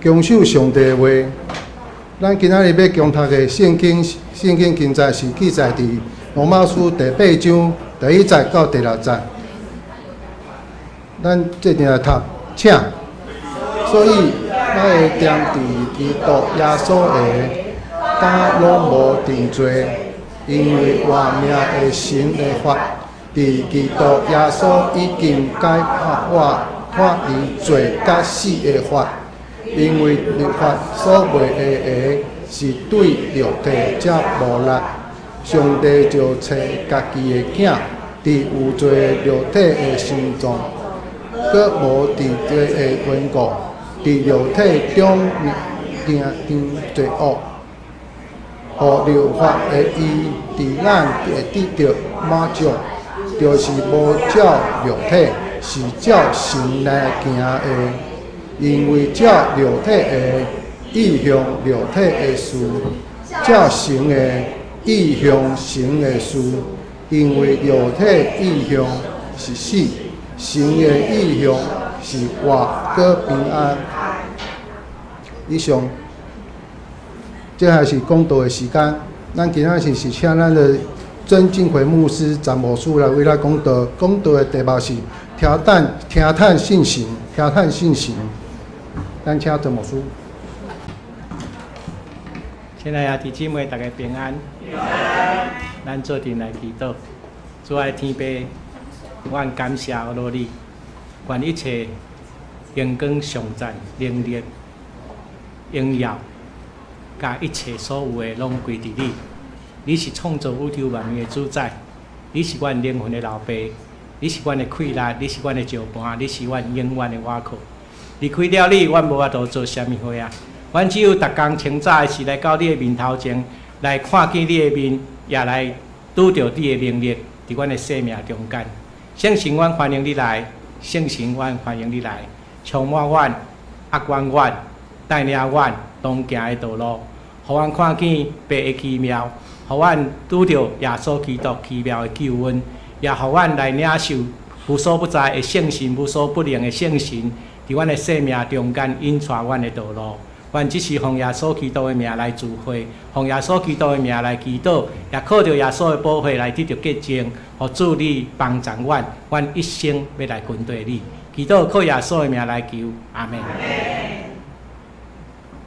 謹守上帝的話。咱今仔日欲共讀的聖經，聖經經節是記載佇羅馬書第八章第一節到第六節。咱做陣來讀，請。所以，我的踮佇基督耶穌下，敢攏無定罪，因為活命的神的法，佇基督耶穌已經解放我脫離罪佮死的法，因為律法所賣的鞋是對肉體才無力，上帝就差家己的囝，佇有罪的肉體的形狀，閣無佇罪的緣故，佇肉體中定定罪惡，予律法的義佇咱會得著滿足，就是無照肉體，是照神來行的。因為照肉體的意向肉體的事，照神的意向神的事。因為肉體意向是死，神的意向是活閣平安。以上，這下是講道的時間。咱今仔日是請咱的曾進奎牧師、詹牧師來為咱講道。講道的題目是聽探聽探信心，聽探信心。咱請曾牧師。親愛的弟兄姊妹，大家平安。咱做陣來祈禱，主愛天父，阮感謝阿羅你，願一切榮光、頌讚、能力、榮耀，佮一切所有的攏歸佇你。你是創造宇宙萬物的主宰，你是阮靈魂的老爸，你是阮的氣力，你是阮的石盤，你是阮永遠的倚靠。離開了你，阮無法度做啥物貨啊！阮只有逐工清早的時來到你的面頭前，來看見你的面，也來拄著你的能力，佇阮的生命中間。聖神，阮歡迎你來；聖神，阮歡迎你來，充滿阮，壓管阮，帶領阮同行的道路，予阮看見父的奇妙，予阮拄著耶穌基督奇妙的救恩，也予阮來領受無所不在的聖神、無所不能的聖神，佇阮的生命中間引帶阮的道路。阮只是奉耶穌基督的名來聚會，奉耶穌基督的名來祈禱，也靠著耶穌的寶血來得著潔淨，予主你幫助阮，阮一生欲來跟隨你。祈禱靠耶穌的名來求，阿門。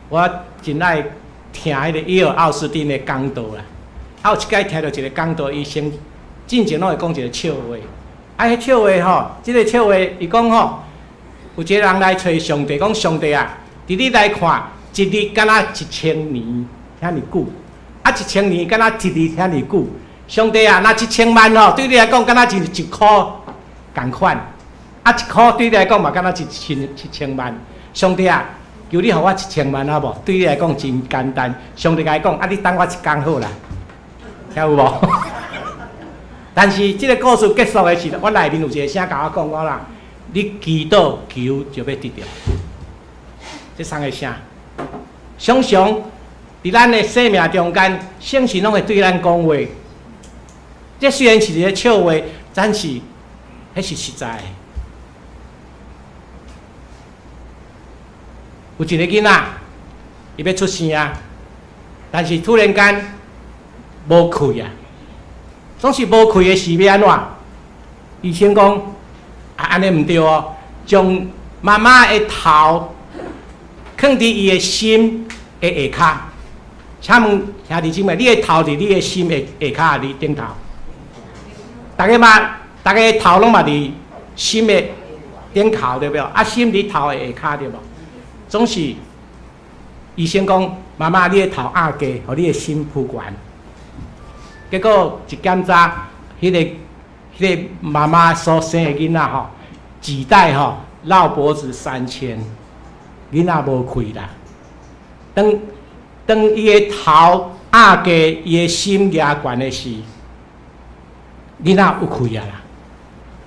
我真愛聽彼個伊爾奧斯丁的講道啦。啊，有一擺聽著一个講道，伊先進前攏會講一个笑話。啊，彼笑話吼，這个笑話伊講吼，有一个人來揣上帝，講上帝啊，佇你來看，一日敢若一千年遐爾久，啊，一千年敢若一日遐爾久。上帝啊，若一千萬吼，對你來講敢若是一箍仝款，啊，一箍對你來講嘛敢若一千一千萬。上帝啊，求你予我一千萬好無？對你來講真簡單。上帝共伊講，啊，你等我一工好啦，聽有無？但是這个故事結束的時，我內面有一个聲共我講講啦，你祈禱求就欲得著。這三个聲，常常佇咱的生命中間，聖神攏會對咱講話。這雖然是一个笑話，但是彼是實在的。有一个囡仔，伊欲出生啊，但是突然間無氣啊，總是無氣的時欲按怎？醫生講啊，按呢毋對哦，將媽媽的頭囥佇伊的心的下跤。請問兄弟姊妹，你的頭佇你的心的下跤，抑佇頂頭？逐家嘛，逐家頭攏嘛佇心的頂頭對無？啊，心佇頭的下跤對無？總是醫生講，媽媽，你的頭壓低，予你的心浮懸。結果一檢查，彼个媽媽所生的囡仔吼，臍帶吼繞脖子三圈，囡仔無氣啦。當當伊的頭壓低，伊的心壓懸的時，囡仔有氣啊啦。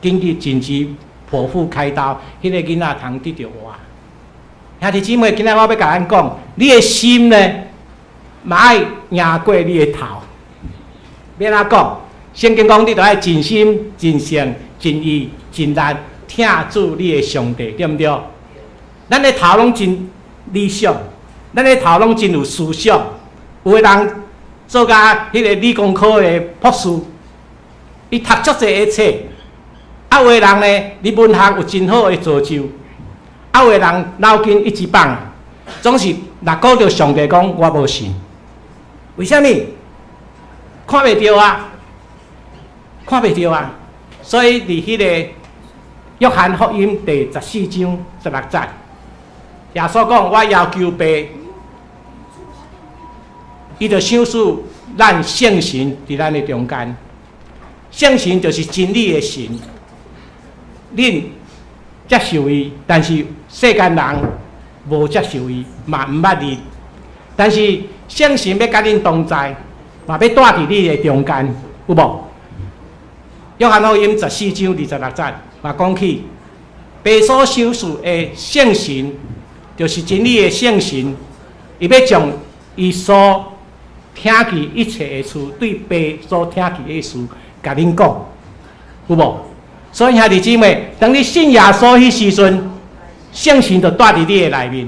緊急緊急剖腹開刀，彼个囡仔通得著活。兄弟姊妹，今仔我欲共咱講，你的心呢，嘛愛贏過你的頭。欲按怎講？聖經講，你著愛盡心、盡性、盡意、盡力疼主你的上帝，對毋對？咱的頭攏真，理想，咱的頭攏真有思想。有的人做甲彼个理工科的博士，伊讀足濟的冊；啊，有的人呢，佇文學有真好的造就；啊，有的人腦筋一級棒，總是若講著上帝講，我無信。為啥物？看袂著啊，看袂著啊！所以佇彼个約翰福音第14章16節，耶穌講：我要求爸，伊就賞賜咱聖神佇咱的中間。聖神就是真理的神，恁接受伊，但是世間人無接受伊，嘛毋捌伊。但是聖神欲佮恁同在，嘛欲蹛佇你的中間，有無？約翰福音十四章二十六節嘛講起，爸所賞賜的聖神，就是真理的聖神，伊欲將伊所聽見一切的事，對爸所聽見的事，共恁講，有無？所以兄弟姊妹，當你信耶穌彼時陣，聖神就蹛佇你的內面，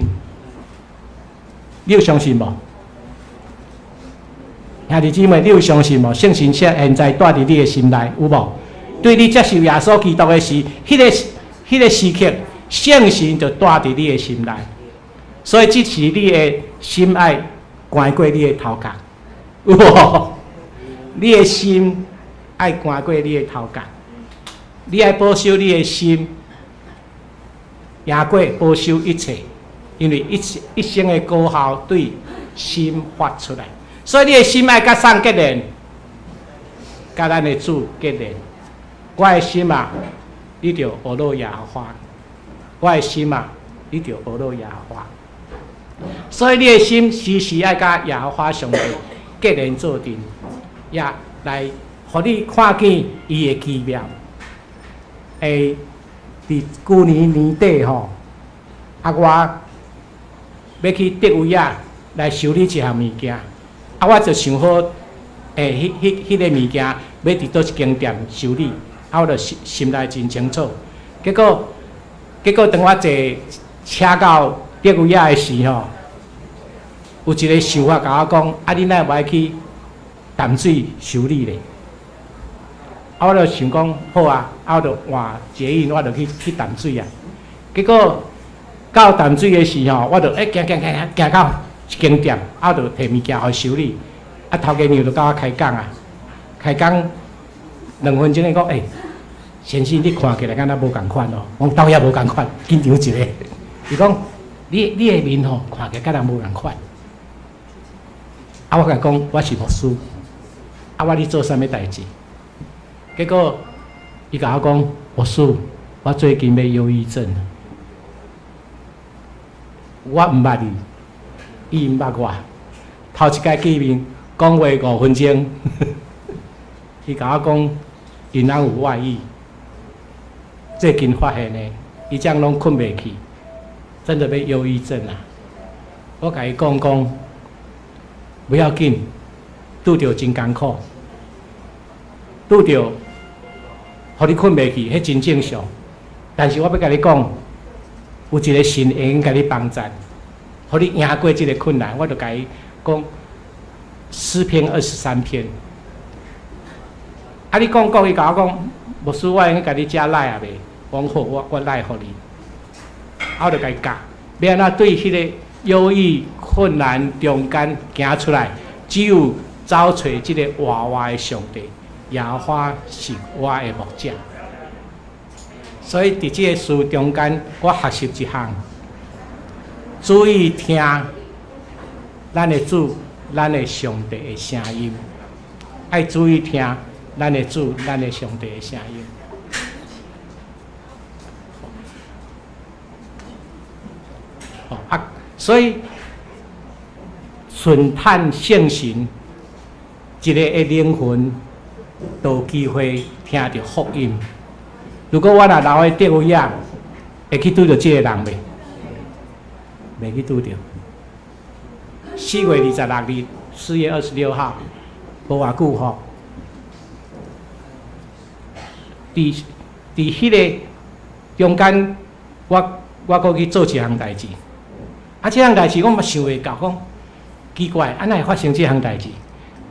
你有相信無？兄弟姊妹，你有相信無？聖神現在蹛佇你的心內，有無？對你接受耶穌基督的時，彼個時刻，聖神就蹛佇你的心內。所以這時你的心愛懸過你的頭殼，有無？你的心愛懸過你的頭殼，你愛保守你的心，贏過保守一切，因為一一生的果效對心發出來。所以你的心愛佮啥結連？佮咱的主結連。我的心啊，你著呵咾耶和華。我的心啊，你著呵咾耶和華。所以你的心時時愛佮耶和華上帝結連做陣，也來予你看見伊的奇妙。佇舊年年底吼，啊，我欲去德維亞來修理一項物件，啊，我就想好，彼個物件欲佇佗一間店修理，啊，我就心心內真清楚。結果當我坐車到德維亞的時吼，有一個想法共我講：啊，你哪會無愛去淡水修理咧？啊，我就想講好啊，啊，我就換捷運，我就去淡水啊。結果到淡水的時吼，我就行行行行到一間店，啊，我就提物件予修理。啊，頭家娘就佮我開講啊，開講2分鐘，伊講先生，你看起來敢若無仝款哦。我講佗遐無仝款，緊張一下。伊講你的面吼看起來佮人無仝款。啊，我共伊講我是牧師。啊，我咧做啥物代誌？結果伊共我講，牧師，我最近欲憂鬱症。我毋捌伊，伊毋捌我。頭一擺見面講話5分鐘，伊共我講，𪜶翁有外遇，最近發現的，伊這樣攏睏袂去，真的欲憂鬱症啊！我共伊講講，不要緊，拄著真艱苦，拄著予你睏袂去，彼真正常。但是我欲共你講，有一個神會用共你幫贊，予你贏過這個困難。我就共伊講詩篇23篇。啊，你講講，伊共我講，牧師，我會用共你加 LINE 啊袂？我講好，我 LINE 予你。啊，我就共伊教，欲按怎對彼個憂鬱困難中間行出來，只有走揣這個活活的上帝，耶和華是我的牧者。所以佇這個書中間，我學習一項，注意聽咱的主、咱的上帝的聲音，愛注意聽咱的主、咱的上帝的聲音。啊，所以順嘆聖神，一个的靈魂，都有機會聽著福音。如果我若留佇德維亞，會去拄著這个人袂？袂去拄著。4月26日，4月26號，無偌久吼。佇彼个中間，我閣去做一項代誌。啊，這項代誌我嘛想袂到，講奇怪，按怎會發生這項代誌？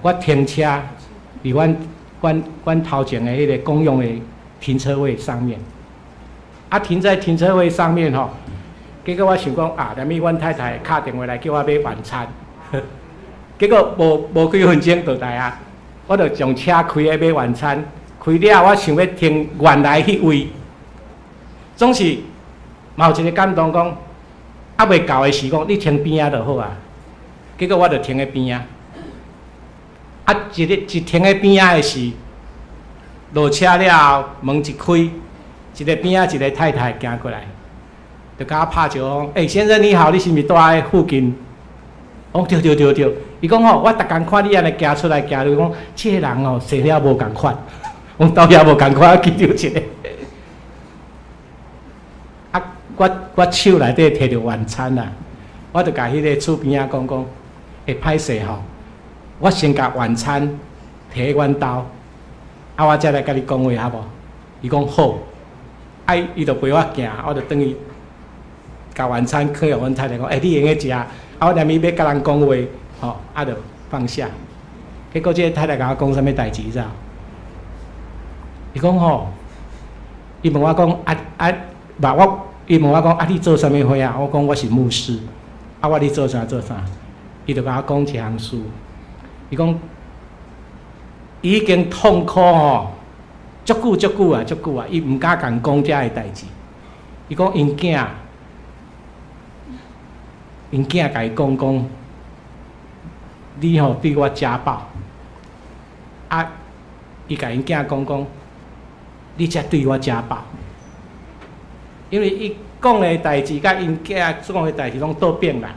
我停車佇阮頭前的彼个公用的停車位上面，啊，停在停車位上面吼，結果我想講啊，連咪阮太太敲電話來叫我買晚餐，結果無幾分鐘就來啊，我就將車開去買晚餐，開了我想欲停原來彼位，總是嘛有一個感動講，猶未到的時講你停邊仔就好啊，結果我就停佇邊仔，啊，一个一停佇邊仔的時，落車了後門一開，一个邊仔一個太太行過來，就共我拍招呼，欸，先生你好，你是毋是住佇附近？我講對對對對，伊講吼，我逐工看你按呢行出來行入，講這个人哦，生了無仝款，我講倒也無仝款，緊張一下。啊，我手內底提著晚餐啊，我就共彼个厝邊仔講講，會歹勢吼，我先共晚餐提去阮兜，啊，我才來共你講話好無？伊講好，啊，伊就陪我行，我就轉去共晚餐囥予阮太太講，欸，你會用得食。啊，我連咪欲共人講話，吼，啊，就放下。結果這个太太共我講啥物代誌，你知無？伊講吼，伊問我講，啊啊，無我，伊問我講，啊，你做啥物貨啊？我講我是牧師。啊，我你做啥做啥？伊就共我講一項事。伊講，伊已經痛苦吼，足久足久啊，足久啊，伊毋敢共講遮个代誌。伊講𪜶囝。𪜶囝共伊講講，你吼對我家暴，啊，伊共𪜶囝講講，你才對我家暴，因為伊講的代誌佮𪜶囝講的代誌攏倒反啦，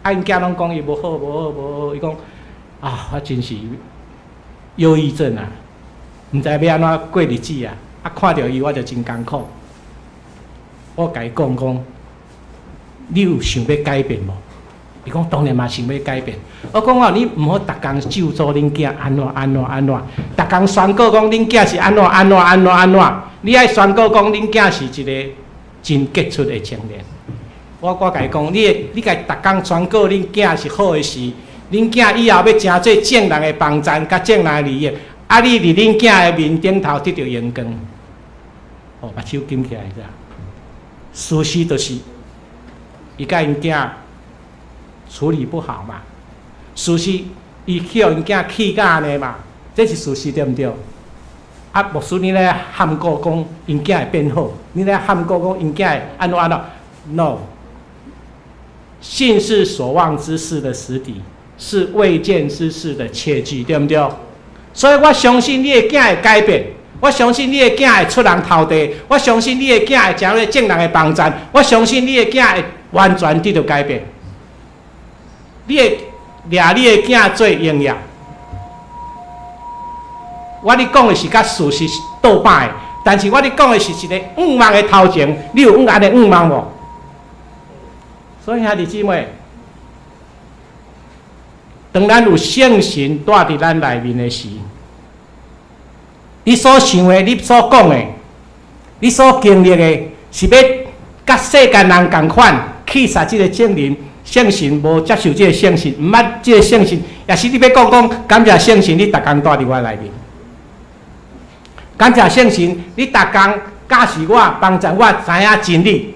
啊，𪜶囝攏講伊無好無好無好，伊講啊，我真是憂鬱症啊，毋知欲按怎過日子啊，啊，看著伊我就真艱苦，我共伊講講，你有想欲改變無？伊講當然嘛想欲改變。我講哦，你毋好逐工咒詛恁囝按怎按怎按怎，逐工宣告講恁囝是按怎按怎按怎按怎。你愛宣告講恁囝是一个真傑出的青年。我共伊講，你會你共逐工宣告恁囝是好的時，恁囝以後欲成做眾人的幫贊，佮眾人的利益。啊，你佇恁囝的面頂頭得著榮光。哦，目睭金起來者，事實就是伊佮𪜶囝處理不好嘛，事實伊去予𪜶囝氣甲按呢嘛，這是事實對毋對？啊，牧師你咧喊告講𪜶囝會變好，你咧喊告講𪜶囝會按怎按怎？No，信是所望之事的實底，是未見之事的確據，對毋對？所以我相信你的囝會改變，我相信你的囝會出人頭地，我相信你的囝會成為眾人的幫贊，我相信你的囝會完全得著改變。你會掠你的囝做榮耀。我咧講的是佮事實倒擺的，但是我咧講的是一個願望的頭前，你有按呢願望無？所以兄弟姊妹，當咱有聖神住佇咱內面的時，你所想的、你所講的、你所經歷的，是欲佮世間人仝款，去殺這個聖靈。聖神無接受這个聖神，毋捌這个聖神，也是你欲講講感謝聖神，你逐工住佇我內面。感謝聖神，你逐工教示我、幫助我知影真理，予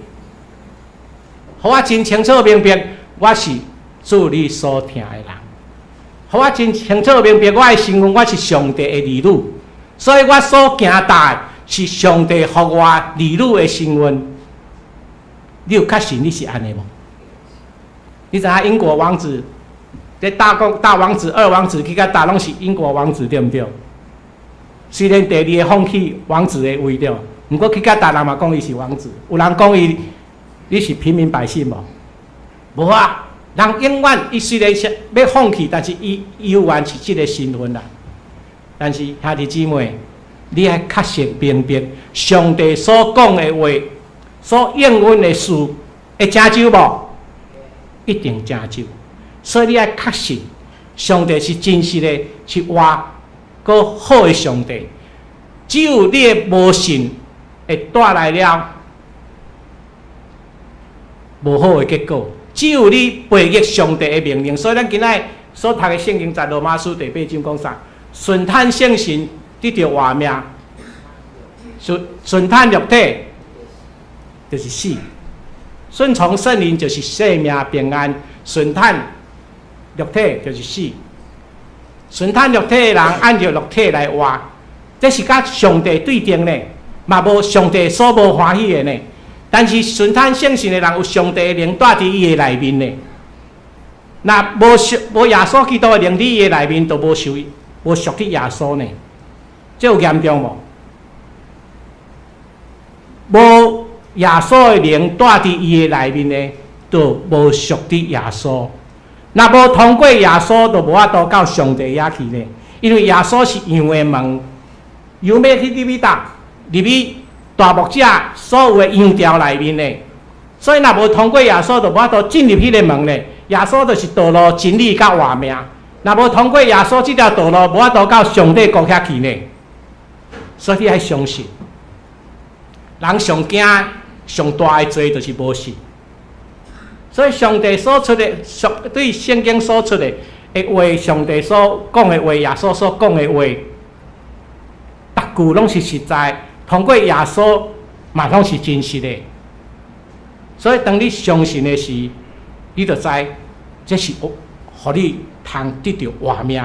我真清楚明白，我是主你所疼的人。予我真清楚明白，我的身份，我是上帝的兒女，所以我所行踏的是上帝予我兒女的身份。你有確信你是按呢無？你知影英國王子，這大公大王子、二王子去甲大攏是英國王子對毋對？雖然第二个放棄王子的位對，毋過去甲大人嘛講伊是王子，有人講伊你是平民百姓無？無啊，人永遠伊雖然是欲放棄，但是伊猶原是這个身份啦。但是兄弟姊妹，你愛確實明白上帝所講的話，所應允的事會成就無？一定成就，所以你愛確信，上帝是真實的，是活閣好的上帝。只有你的無信，會帶來了無好的結果。只有你背逆上帝的命令。所以咱今仔所讀的聖經在羅馬書第八章講啥？順趁聖神得著活命，順趁肉體就是死。順從聖靈就是生命平安，順趁肉體就是死。順趁肉體的人按著肉體來活，這是佮上帝對定呢，嘛無上帝所無歡喜的呢。但是順趁聖神的人有上帝的靈住佇伊的內面呢。若無屬無耶穌基督的靈佇伊的內面，就無受無屬於耶穌呢。這有嚴重無？無耶穌的靈住佇伊的內面呢，就無屬於耶穌。若無通過耶穌，就無法度到上帝遐去呢。因為耶穌是羊的門，羊欲去入去佗？入去大牧者所有的羊牢內面呢。所以若無通過耶穌，就無法度進入彼个門呢。耶穌就是道路、真理佮活命。若無通過耶穌這條道路，無法度到上帝國遐去呢。所以你愛相信，人上驚、上大的罪就是無信。所以上帝所出的，上對聖經所出的的話，上帝所講的話，耶穌所講的話，逐句攏是實在，通過耶穌嘛攏是真實的。所以當你相信的時，你就知這是予你通得著活命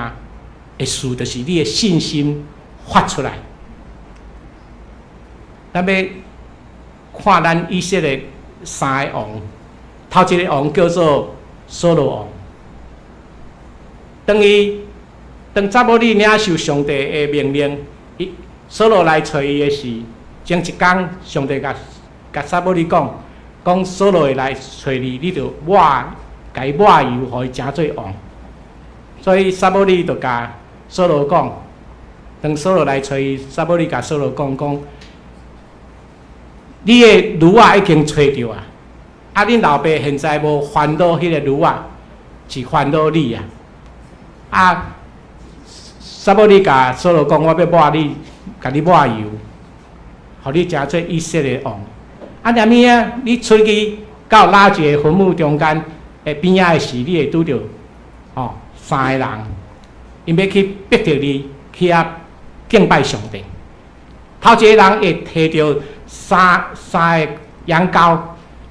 的事，就是你的信心發出來。咱欲看咱以色列三个王，頭一个王叫做掃羅王。當撒母耳領受上帝的命令，伊掃羅來揣伊的時，前一工上帝共共撒母耳講，講掃羅會來揣你，你就抹共伊抹油，予伊成做王。所以撒母耳就共掃羅講，當掃羅來揣伊，撒母耳共掃羅講講，你的驢仔已經揣著啊！啊，恁老爸現在無煩惱彼個驢仔，是煩惱你啊！啊，撒母耳共掃羅講，我欲抹你，共你抹油，予你成做以色列王。啊，踮物啊？你出去到拉結的墳墓中間的邊仔的時，你會拄著吼三個人，𪜶欲去逼著你去遐敬拜上帝。頭一個人會提著三個羊羔，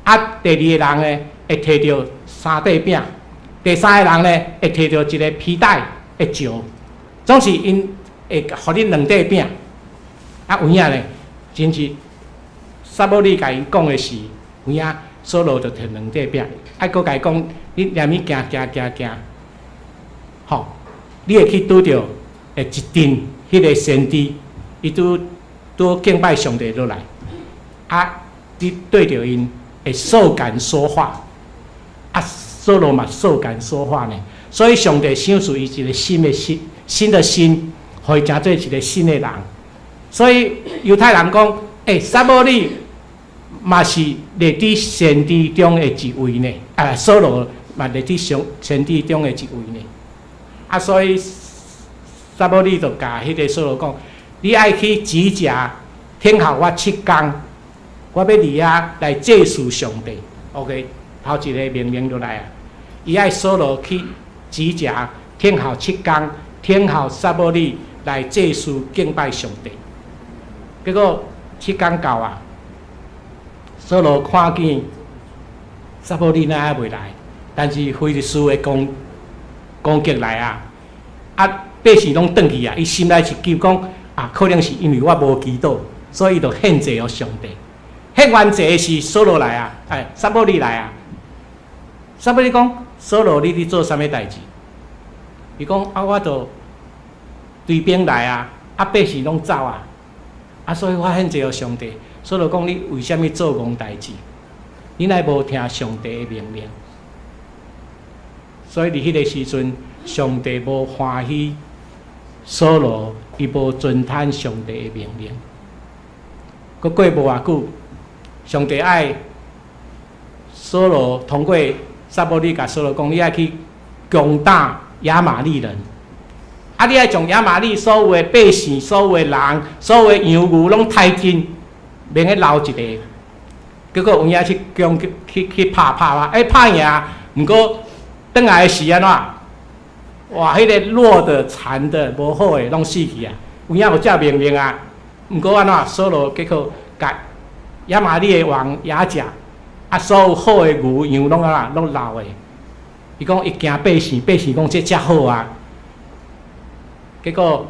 啊，第二個人呢會提著三塊餅，第三個人呢會提著一个皮帶的石，總是𪜶會予你兩塊餅。啊，有影呢，真是撒母耳共𪜶講的時，有影掃羅就提兩塊餅，啊，閣共伊講，你連物行行行行，吼，你會去拄著會一陣彼个先知，伊拄拄敬拜上帝落來，啊，你對著𪜶會受感說話，啊，掃羅嘛受感說話呢，所以上帝賞賜伊一個新的心，新的心，予伊成做一個新的人。所以猶太人講，欸，撒母耳嘛是列佇先知中的一位呢，啊，掃羅嘛列佇上先知中的一位呢。啊，所以撒母耳就共彼个掃羅講，你愛去吉甲等候我七工，我欲佇遐來祭祀上帝。OK，頭一个命令就來啊，伊愛掃羅去吉甲等候七工，等候撒母耳來祭祀敬拜上帝。結果七工到啊，掃羅看見撒母耳哪還未來，但是非利士的攻擊來啊，啊，百姓攏轉去啊，伊心內是急講啊，可能是因為我無祈禱，所以伊就獻祭予上帝。獻完祭時，掃羅來啊，哎，撒母耳來啊。撒母耳講，掃羅，你佇做啥物代誌？伊講啊，我就隨兵來啊，啊，百姓攏走啊，啊，所以我獻祭予上帝。掃羅講，你為啥物做戇代誌？你若無聽上帝的命令？所以佇彼个時陣，上帝無歡喜掃羅，伊無遵趁上帝的命令。閣過無偌久，上帝愛掃羅通過撒母耳共掃羅講，你愛去攻打亞瑪力人。啊，你愛將亞瑪力所有的百姓、所有的人、所有的羊牛攏刣盡，免去留一个。結果有影去攻去去拍拍拍，欸拍贏，毋過轉來時按怎？哇！彼個弱的、殘的、無好的，攏死去啊！有影有照命令啊，毋過按怎？掃羅結果共亞瑪力的王亞甲，啊，所有好的牛羊攏按怎？攏留的。伊講伊驚百姓，百姓講這遮好啊。結果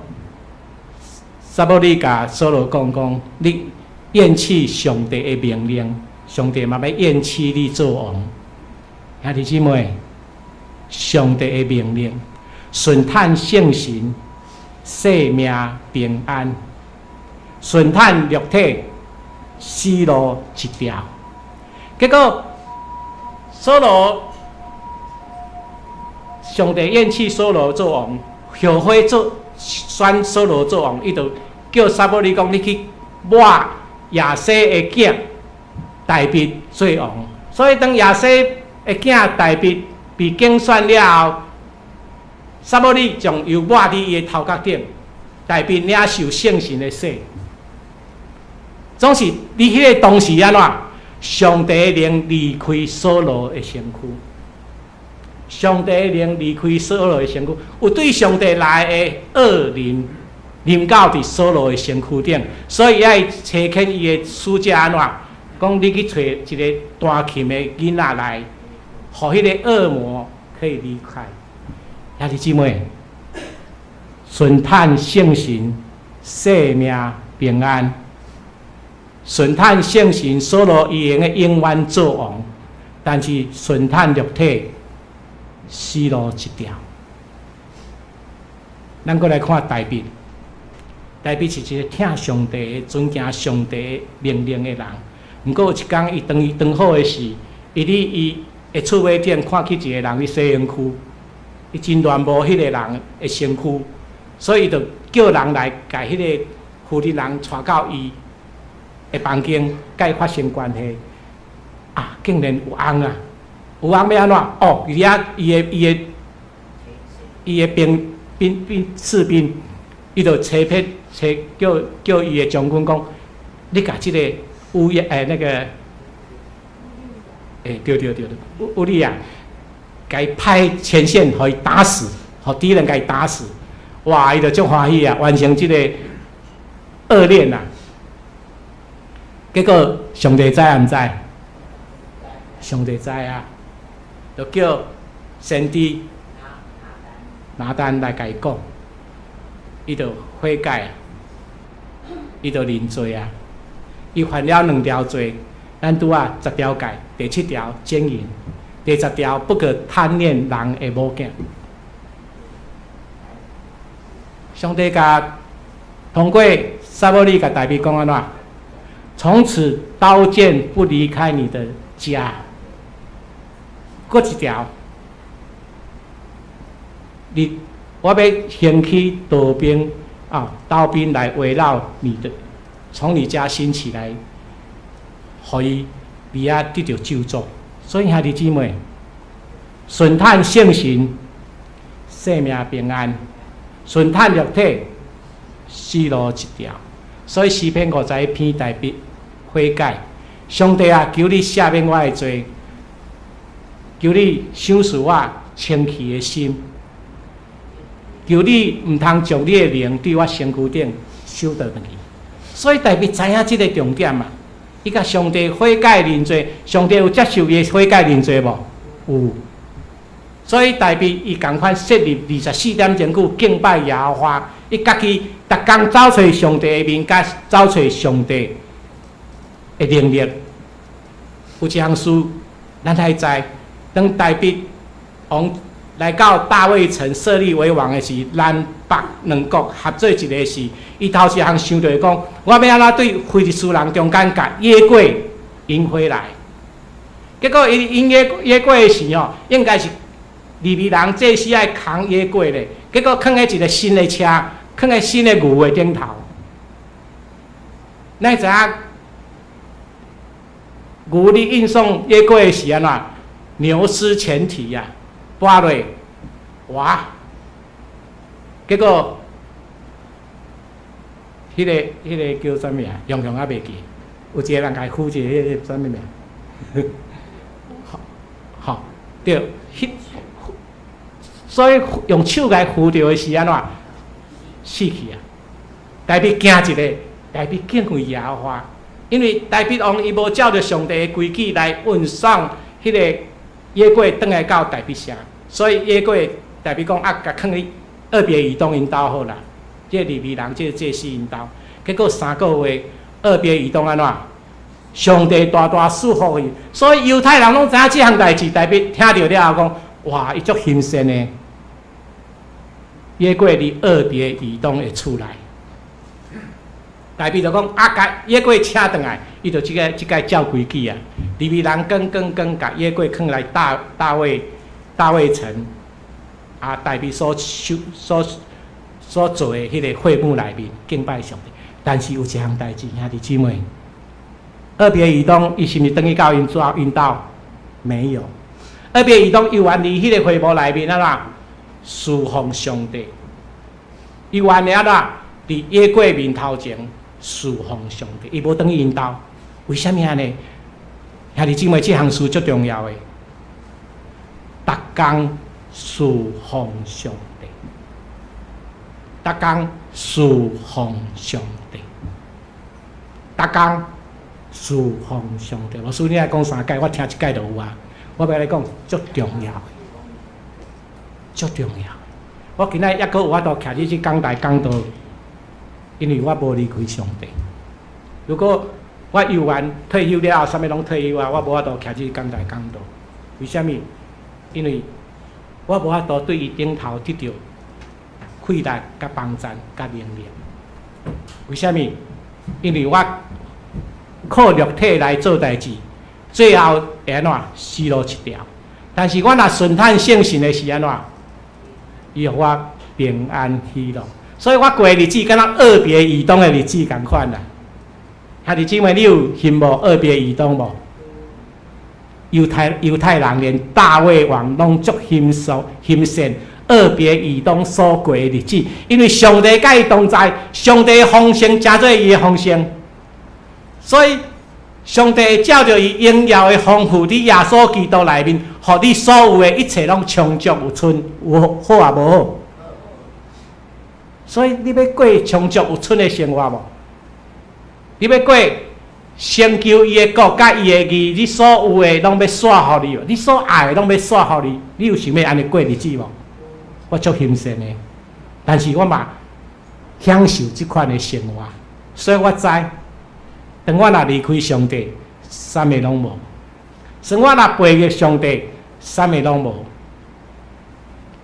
撒母耳共掃羅講講，你厭棄上帝的命令，上帝嘛欲厭棄你做王。兄弟姊妹，上帝的命令，順趁聖神，性命平安；順趁肉體，死路一條。結果掃羅，上帝厭棄掃羅做王，後悔做選掃羅做王，伊就叫撒母耳講：你去抹耶西的囝大衛做王。所以當耶西的囝大衛被揀選了後，撒母耳將油抹佇伊的頭殼頂，大衛領受聖神的洗。總是佇彼個當時按怎？上帝的靈離開掃羅的身軀，上帝的靈離開掃羅的身軀，有對上帝來的惡靈臨到佇掃羅的身軀頂，所以愛差遣伊的使者按怎？講你去揣一個彈琴的囡仔來，予彼個惡魔可以離開。兄弟姊妹，順趁聖神，性命平安。順趁聖神，掃羅伊會用永遠做王，但是順趁肉體，死路一條。咱閣來看大衛，大衛是一個疼上帝、尊敬上帝命令的人。毋過有一工，伊當伊當好的時，伊佇伊的厝尾頂看見一個人佇洗身軀，伊真戀慕彼個人的身軀，所以伊就叫人來共彼個非利人帶到伊的房間，共伊發生關係。啊，竟然有翁啊！有翁欲按怎？哦，伊遐伊的兵兵兵士兵，伊就差派差叫叫伊的將軍講：你共這個烏亞欸那個，欸對對對對，烏利亞，共伊派前線，予伊打死，予敵人共伊打死。哇！伊就足歡喜啊，完成這個惡戀啊。結果上帝知毋知？上帝知啊，就叫先知拿單來共伊講，伊就悔改啊，伊就認罪啊。伊犯了兩條罪，咱拄仔十條誡，第七條姦淫，第十條不可貪戀人的某囝。上帝共通過撒母耳共大衛講按怎？從此刀劍不離開你的家。閣一條，你我欲興起刀兵啊，刀兵來圍繞你的，從你家興起來，予伊佇遐得著咒詛。所以兄弟姊妹，順趁聖神，性命平安；順趁肉體，死路一條。所以詩篇51篇大衛悔改，上帝啊，求你赦免我的罪，求你賞賜我清氣的心，求你毋通將你的靈對我身軀頂收倒轉去。所以大衛知影這個重點嘛，伊共上帝悔改認罪，上帝有接受伊的悔改認罪無？有。所以大衛伊仝款設立24點鐘久敬拜耶和華，伊家己逐工走揣上帝的面，佮走揣上帝的能力。有一項事，咱愛知，當大衛王來到大衛城設立為王的時，南北兩國合做一个時，伊頭一項想著講：我欲按怎對非利士人中間共約櫃引回來？結果伊引約櫃的時吼，應該是利未人祭司愛扛約櫃咧，結果囥佇一個新的車，囥佇新的牛的頂頭。咱知影牛咧運送約櫃的時按怎？牛失前蹄啊，跋落，哇！結果彼個叫啥物啊？雄雄猶袂記，有一個人共伊扶一個彼個啥物名？好，對，彼，所以用手共伊扶著的是按怎？死去啊！大衛驚一个，大衛敬畏耶和華，因為大衛王伊無照著上帝的規矩來運送彼個約櫃轉來到大衛城，所以約櫃大衛講啊，共囥佇俄別以東𪜶兜好啦，這個利未人，這個祭司𪜶兜，結果3個月俄別以東按怎？上帝大大賜福伊，所以猶太人攏知影這項代誌，大衛聽著了後講，哇，伊足欣羨的，約櫃佇俄別以東的厝內，大衛就講啊，共約櫃請轉來，伊就這个這个照規矩啊，利未人扛扛扛，共約櫃囥來大衛城，啊，大衛所修所所做的彼个會幕內面敬拜上帝。但是有一項代誌，兄弟姊妹，俄別以東，伊是毋是轉去到𪜶祖𪜶兜？沒有。俄別以東猶原佇彼个會幕內面按怎侍奉上帝？猶原的按怎佇約櫃面頭前侍奉上帝？伊無轉去𪜶兜，為啥物按呢？兄弟姊妹，這項事足重要的，逐工侍奉上帝，逐工侍奉上帝，逐工侍奉上帝。我說你愛講三擺，我聽一擺就有啊。我欲來講，足重要的，足重要。我今仔日猶閣有法度徛佇這講台講道，因為我無離開上帝。如果我猶原退休了後，啥物攏退休啊，我無法度徛佇講台講道。為啥物？因為我無法度對伊頂頭得著氣力、佮幫贊、佮能力。為啥物？因為我靠肉體來做代誌，最後會按怎？死路一條。但是我若順趁聖神的是按怎？伊予我平安喜樂。所以我過的日子敢若俄別以東的日子仝款啦。兄弟姊妹，你有羨慕俄別以東無？猶太人連大衛王攏足欣賞欣羨俄別以東所過的日子，因為上帝佮伊同在，上帝的豐盛成做伊的豐盛，所以上帝會照著伊榮耀的豐富，佇耶穌基督內面，予你所有的一切攏充足有賰，有好抑無好？所以你欲過充足有賰的生活無？你欲過成就伊的國佮伊的義，你所有的攏欲煞予你，你所愛的攏欲煞予你，你有想欲按呢過日子無？我足欣羨的，但是我嘛享受這款的生活，所以我知，當我若離開上帝，啥物攏無；當我若背逆上帝，啥物攏無。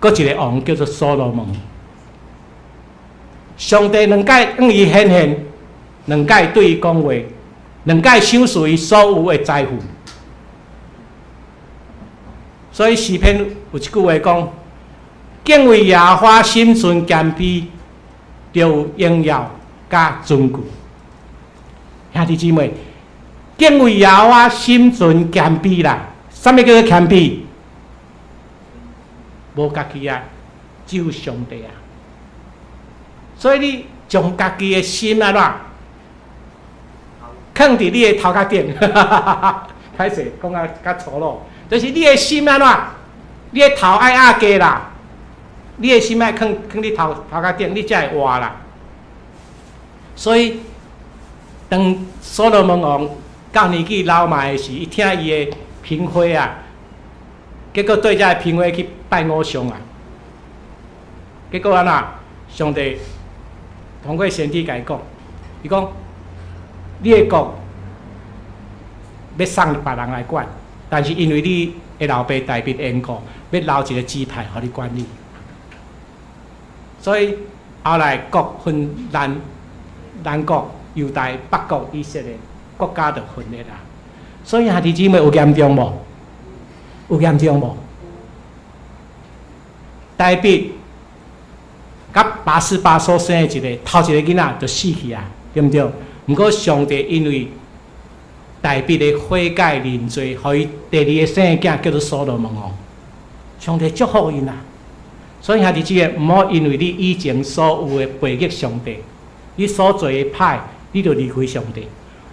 閣一個王叫做所羅門，上帝兩擺向伊顯現，兩擺對伊講話，兩擺賞賜伊所有的財富。所以詩篇有一句話講：敬畏耶和華，心存謙卑，就有榮耀佮尊貴。兄弟姊妹，敬畏耶和華，心存謙卑啦。啥物叫做謙卑？無家己啊，只有上帝啊。所以你將家己的心按怎，囥佇你的頭殼頂，歹勢講啊較粗魯，就是你的心按怎，你的頭愛壓低啦，你的心愛囥囥你頭殼頂，你才會活啦。所以，當所羅門王到年紀老邁的時，伊聽伊的嬪妃啊，結果對這个嬪妃去拜偶像啊，結果按怎？上帝通過先知共伊講，伊講你的國欲送別人來管，但是因為你的老爸大衛緣故，欲留一個支派予你管理。所以後來國分南國猶大，北國以色列國家就分裂啦。所以兄弟姊妹有嚴重無？有嚴重無？大衛佮拔示巴所生的一个頭一个囡仔就死去啊，對毋對？毋過上帝因為大衛的悔改認罪，予伊第二个生的囝叫做所羅門王。上帝祝福𪜶啦。所以兄弟姊妹，毋好因為你以前所有的背逆上帝，你所做的歹，你就離開上帝。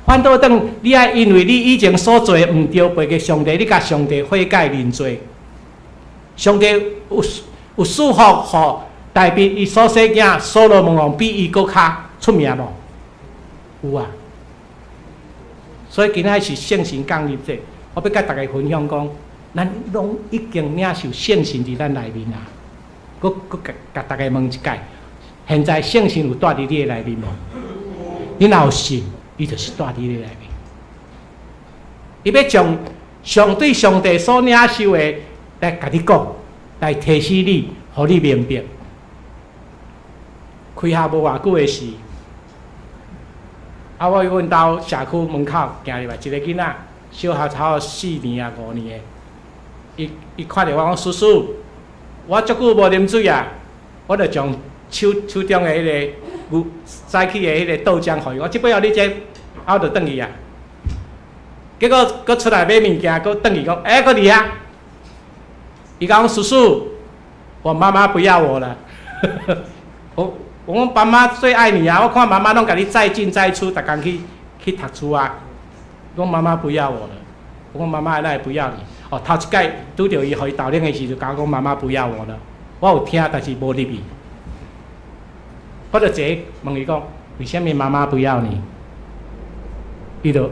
反倒轉，你愛因為你以前所做的毋對，背逆上帝，你共上帝悔改認罪。上帝有賜福予大衛伊所生囝所羅門王比伊閣較出名無？有啊。所以今仔是聖神降臨節，我欲佮大家分享講，咱攏已經領受聖神佇咱內面啊。閣閣共共大家問一擺，現在聖神有蹛佇你的內面無？你若有信，伊就是蹛佇你的內面。伊欲將上對上帝所領受的來共你講，來提醒你，予你明白。開學無偌久的時，啊，我去阮兜社區門口行入來一個囡仔，小學差不多4年啊5年的，伊看著我講，叔叔，我足久無啉水啊，我就將手手中的彼个牛早起的彼个豆漿予伊，我這杯予你這，啊，我就轉去啊。結果閣出來買物件，閣轉去講，欸，閣佇遐。伊講，叔叔，我媽媽不要我了。我講媽媽最愛你啊！我看媽媽攏共你載進載出，逐工去去讀書啊。伊講媽媽不要我了。我講媽媽哪會不要你？哦，頭一擺拄著伊，予伊豆奶的時陣，共我講媽媽不要我了。我有聽，但是無入去。我就坐問伊講，為啥物媽媽不要你？伊就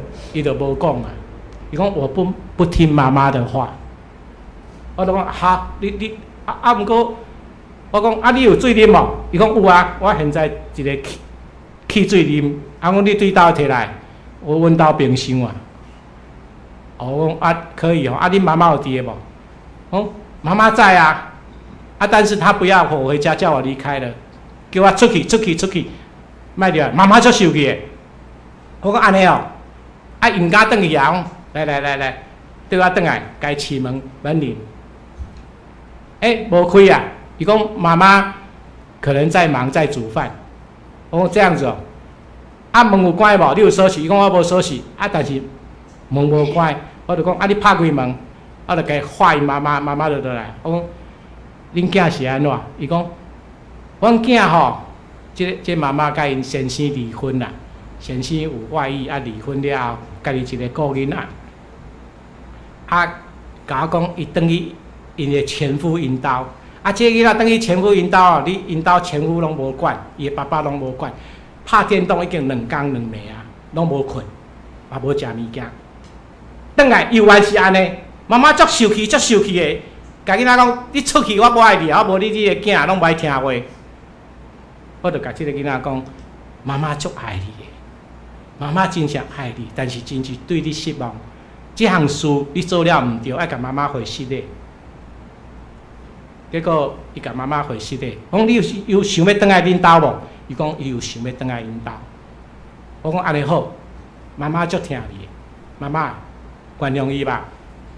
無講啊。伊講我不聽媽媽的話。我就講哈，你啊啊，毋過我講啊，你有水啉無？伊講有啊，我現在一个汽汽水啉。啊，我講你對佗提來？我阮兜冰箱啊。哦，我講啊，可以哦。啊，恁媽媽有佇的無？講媽媽在啊。啊，但是她不要我回家，叫我離開了，叫我出去，出去，出去，莫入來。媽媽足生氣的。我講按呢哦，啊，伊毋敢轉去啊。來來來來，綴我轉來，共伊匙門門鈴。欸，無開啊！伊講媽媽可能在忙，在煮飯。我講這樣子哦，啊門有關無？你有鎖匙？伊講我無鎖匙。啊，但是門無關，我就講啊，你拍開門，我就共伊喊伊媽媽，媽媽就落來。我講恁囝是按怎？伊講阮囝吼，這個媽媽佮𪜶先生離婚啦，先生有外遇啊，離婚了後，家己一个顧囡仔。啊，共我講伊轉去𪜶的前夫𪜶兜，啊，這个囡仔轉去前夫𪜶兜哦，你𪜶兜前夫攏無管，伊的爸爸攏無管，拍電動已經兩工兩暝啊，攏無睏，嘛無食物件。轉來猶原是按呢，媽媽足受氣，足受氣的，共囡仔講：你出去，我無愛你啊，我無你這個囝攏無愛聽話。我就共這个囡仔講，媽媽足愛你的，媽媽真正愛你，但是真是對你失望。這項事你做了毋對，愛共媽媽回失禮。結果伊共媽媽回失禮，我講你有想欲轉來恁兜無？伊講伊有想欲轉來𪜶兜。我講按呢好，媽媽足疼你的，媽媽原諒伊吧。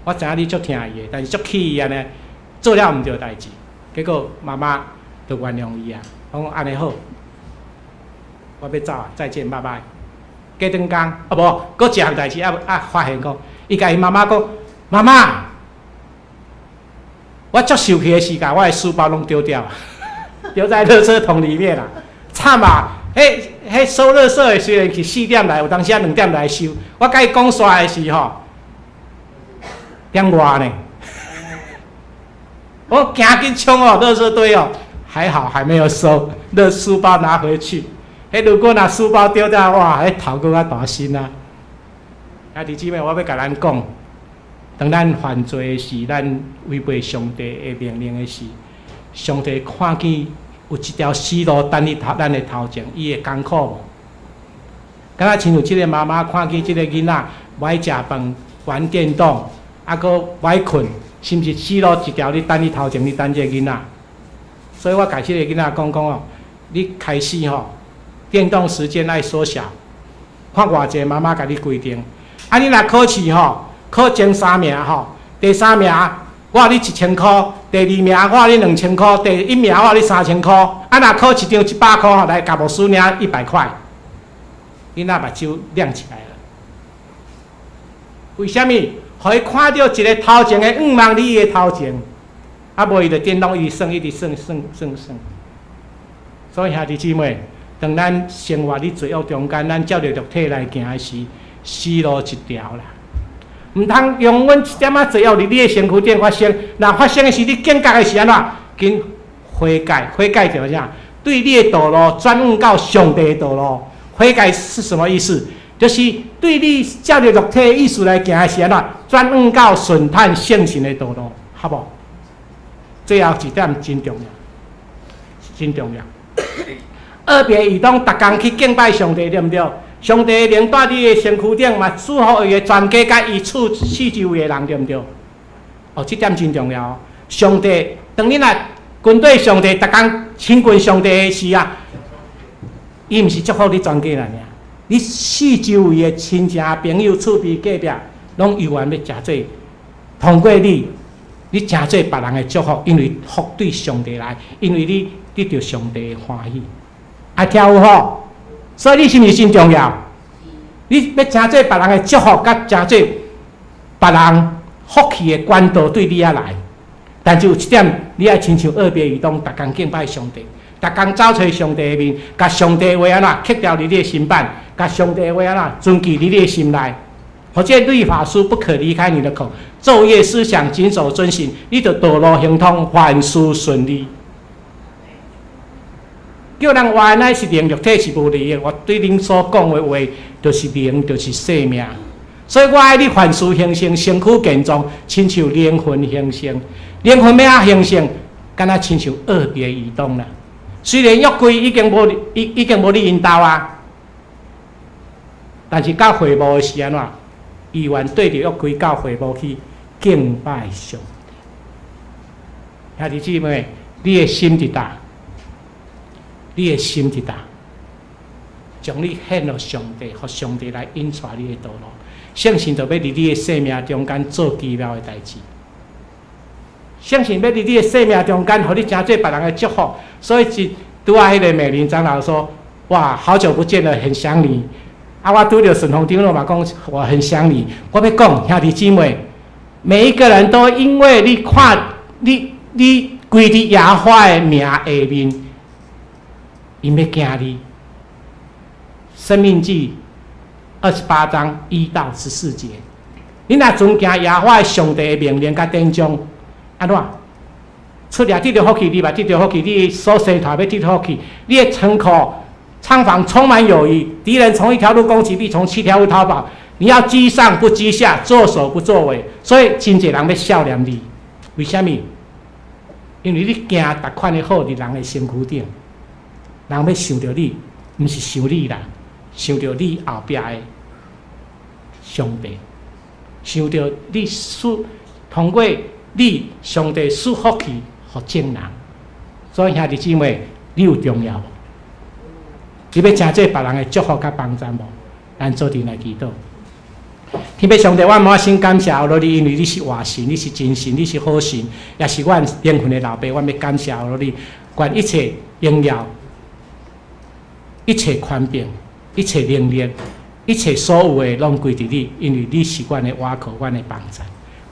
我知影你足疼伊的，但是足氣伊按呢，做了毋對代誌。結果媽媽就原諒伊啊。我講按呢好，我欲走啊，再見，拜拜。過轉工，啊無，閣一項代誌啊啊，發現講，伊共伊媽媽講，媽媽，我足生氣的時間，我的書包攏丟掉，丟在垃圾桶裡面啦，慘啊！彼彼收垃圾的雖然是4點來，有當時啊2點來收。我共伊講煞的時吼，點外呢？我趕緊衝哦，垃圾堆哦，還好還沒有收，那書包拿回去。彼如果若書包丟掉，哇，彼頭閣較大聲啊！兄弟姊妹，我欲共咱講，當咱犯罪的時，咱違背上帝的命令的時，上帝看見有一條死路等佇頭咱的頭前，伊會艱苦無？敢若親像這个媽媽看見這个囡仔無愛食飯、玩電動，啊，閣無愛睏，是毋是死路一條咧等你頭前咧等這个囡仔？所以我共這个囡仔講講哦，你開始吼，電動時間愛縮小，看偌濟媽媽共你規定。啊，你若考試吼，考前三名吼，第三名我予你1000箍，第二名我予你2000箍，第一名我予你3000箍。啊，若考一張100箍吼，來共牧師領100塊。囡仔目睭亮起來了。為啥物？予伊看著一个頭前的願望佇伊的頭前，啊，無伊就電動一直耍，一直耍，耍耍耍。所以兄弟姊妹，當咱生活佇罪惡中間，咱照著肉體來行的時，死路一條啦。毋通容阮一點仔罪惡佇你的身軀頂發生。若發生的時，你警覺的是按怎？緊悔改，悔改就是啥？對你的道路轉往到上帝的道路。悔改是什麼意思？就是對你照著肉體的意思來行的是按怎？轉往到順坦聖神的道路，好無？最後一點真重要，真重要。約伯伊當逐工去敬拜上帝，對毋對？上帝的靈蹛你的身軀頂嘛，祝福伊的全家佮伊厝四周圍的人，對毋對？哦，這點真重要。上帝，當你若跟綴上帝，逐工親近上帝的時啊，伊毋是祝福你全家人爾，你四周圍的親情朋友、厝邊隔壁，攏猶原欲成做通過你，你成做別人的祝福，因為福對上帝來，因為你得著上帝的歡喜。啊，聽有吼？所以你是毋是真重要？你欲成做別人的祝福，佮成做別人福氣的管道對你遐來。但是有一點，你愛親像約伯伊當逐工敬拜上帝，逐工走揣上帝的面，共上帝話按怎刻牢佇你的心版，共上帝話按怎存記佇你的心內。或者律法書不可離開你的口，晝夜思想，謹守遵行，你就道路亨通，凡事順利。叫人活的乃是靈，肉體是無利的。我對恁所講的話，就是靈，就是生命。所以我愛你凡事興盛，身軀健壯，親像靈魂興盛。靈魂欲按怎興盛，敢若親像約伯伊當啦。雖然約櫃已經無已已經無佇𪜶兜啊，但是到會幕的時按怎？伊願綴著約櫃到會幕去敬拜上帝。兄弟姊妹，你的心佇佗？你的心佇佗？將你獻予上帝，予上帝來引帶你的道路。聖神就欲佇你的生命中間做奇妙的代誌。聖神欲佇你的生命中間，予你成做別人的祝福。所以是拄仔彼個美玲長老說：哇，好久不見了，很想你。啊，我拄著順風長老嘛講，我很想你。我欲講，兄弟姊妹，每一個人都因為你看你你歸佇耶和華的名下面，𪜶欲驚你。申命記28章1到14節，你若遵行耶和華上帝的命令佮典章，按怎？出掠得著福氣，你嘛得著福氣，你所生帶欲得著福氣，你的倉庫、倉房充滿有餘，敵人從一條路攻擊，必從七條路逃跑。你要居上不居下，作首不作尾。所以真濟人欲笑臉你，為啥物？因為你行逐款的好佇人的身軀頂，人欲想著你，毋是想你啦，想著你後壁的上帝，想著你賜通過你上帝賜福氣予眾人。所以兄弟姊妹，你有重要無？你欲成做別人的祝福佮幫贊無？咱做陣來祈禱。天父上帝，我滿心感謝阿你，因為你是活神，你是真神，你是好神，也是阮靈魂的老爸。我欲感謝阿你，願一切榮耀、一切權柄、一切能力、一切所有的，攏歸佇你，因為你是阮的倚靠，阮的幫贊。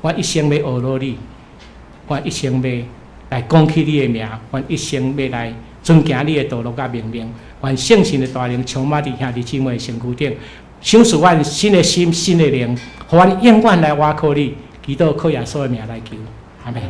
我一生欲學落你，我一生欲來講起你的名，我一生欲來遵行你的道路佮命令。願聖神的大能充滿佇兄弟姊妹的身軀頂，賞賜阮新的心、新的靈，予阮永遠來倚靠你。祈禱靠耶穌的名來求，阿門。